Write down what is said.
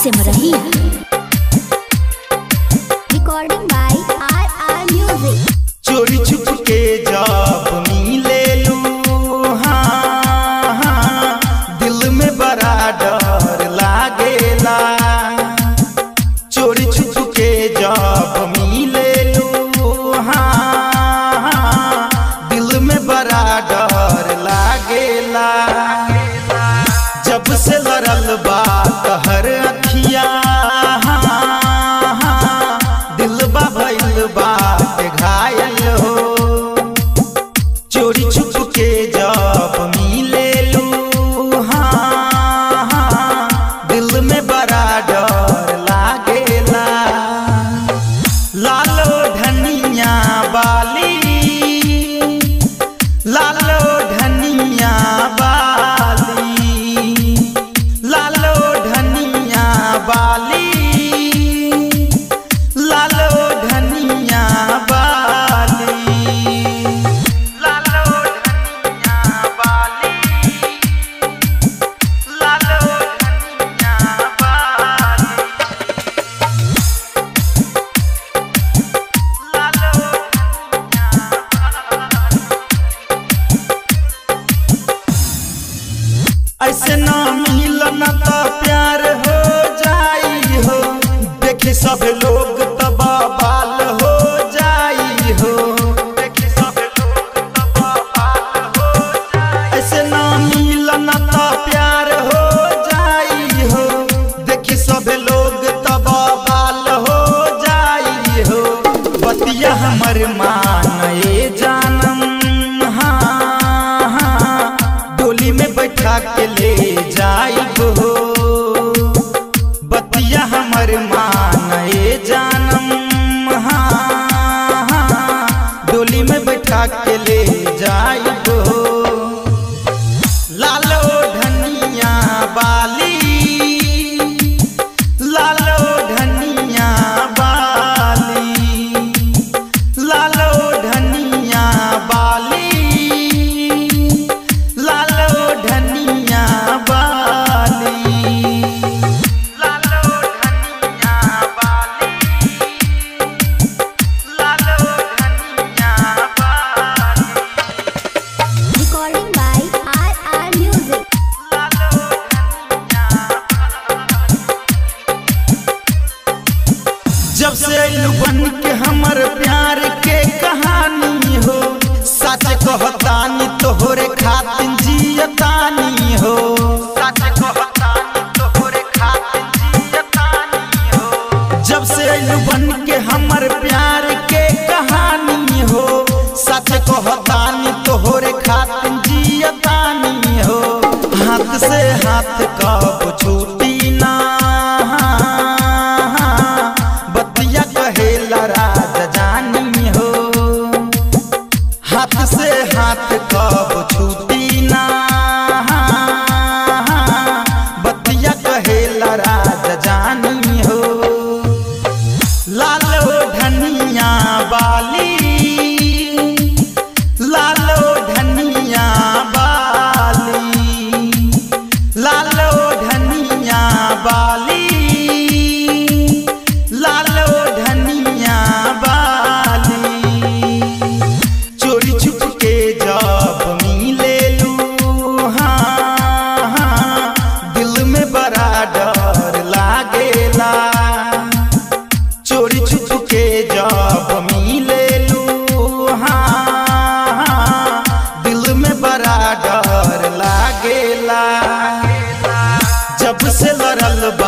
Simrahi. Recording by RR Music. चोरी छुप के जब मिले लू, हाँ हाँ, दिल में बड़ा डर लागेला। चोरी छुप के जब मिले लू, हाँ हाँ, दिल में बड़ा डर लागेला। जब से लड़ल बा तहर अखिया, हाँ हाँ, दिल बा भइल बा घायल हो। चोरी छुप के जब मिले लू, हाँ हाँ, दिल में बड़ा डर लागेला। लालो धनिया बाली, लालो धनिया बाली, लालो धनिया बाली, लालो धनिया बाली, लालो धनिया बाली, लालो धनिया बाली, लालो धनिया बाली। ऐसे ना मिलन त प्यार हो जाई हो, देखे सब लोग तब बाल हो जाई हो, देखे सब लोग तब बाल हो जाई। ऐसे ना मिलन त प्यार हो जाई हो, देखे सब लोग तब बाल हो जाई हो। बतिया हमर मान ए जानम, हाँ हाँ, डोली में बैठा के ले जाइब हो। बतिया हमर मान ए जानम, हाँ हाँ, डोली में बैठा के ले जाइब हो। लालो धनिया बाली, लालो धनिया बाली, लालो धनिया बाली, लालो धनिया बाली, लालो धनिया बाली, लालो धनिया बाली, Recording by RR Music. लालो धनिया बाली। जब से अइलू बन के हमर प्यार के कहानी हो, सच कहतानी तोहरे खातिर जियतानी हो, सच कहतानी तोहरे खातिर जियतानी हो। जब से अइलू बन के हमर प्यार के कहानी हो, सच कहतानी तोहरे खातिर जियतानी हो। हाथ से हाथ कब छूटी ना, बतिया कहेला राजा जानी हो। हाथ से हाथ कब छूटी ना, बतिया कहेला राजा जानी हो। लालो धनिया बाली, लालो धनिया बाली, लालो धनिया बाली, लालो धनिया बाली। चोरी छुप के जब मिले लू, हाँ हाँ, दिल में बड़ा डर लागेला। चोरी छुप के जब मिले लू, हाँ हाँ, दिल में बड़ा डर लागेला। जब से लड़ल बा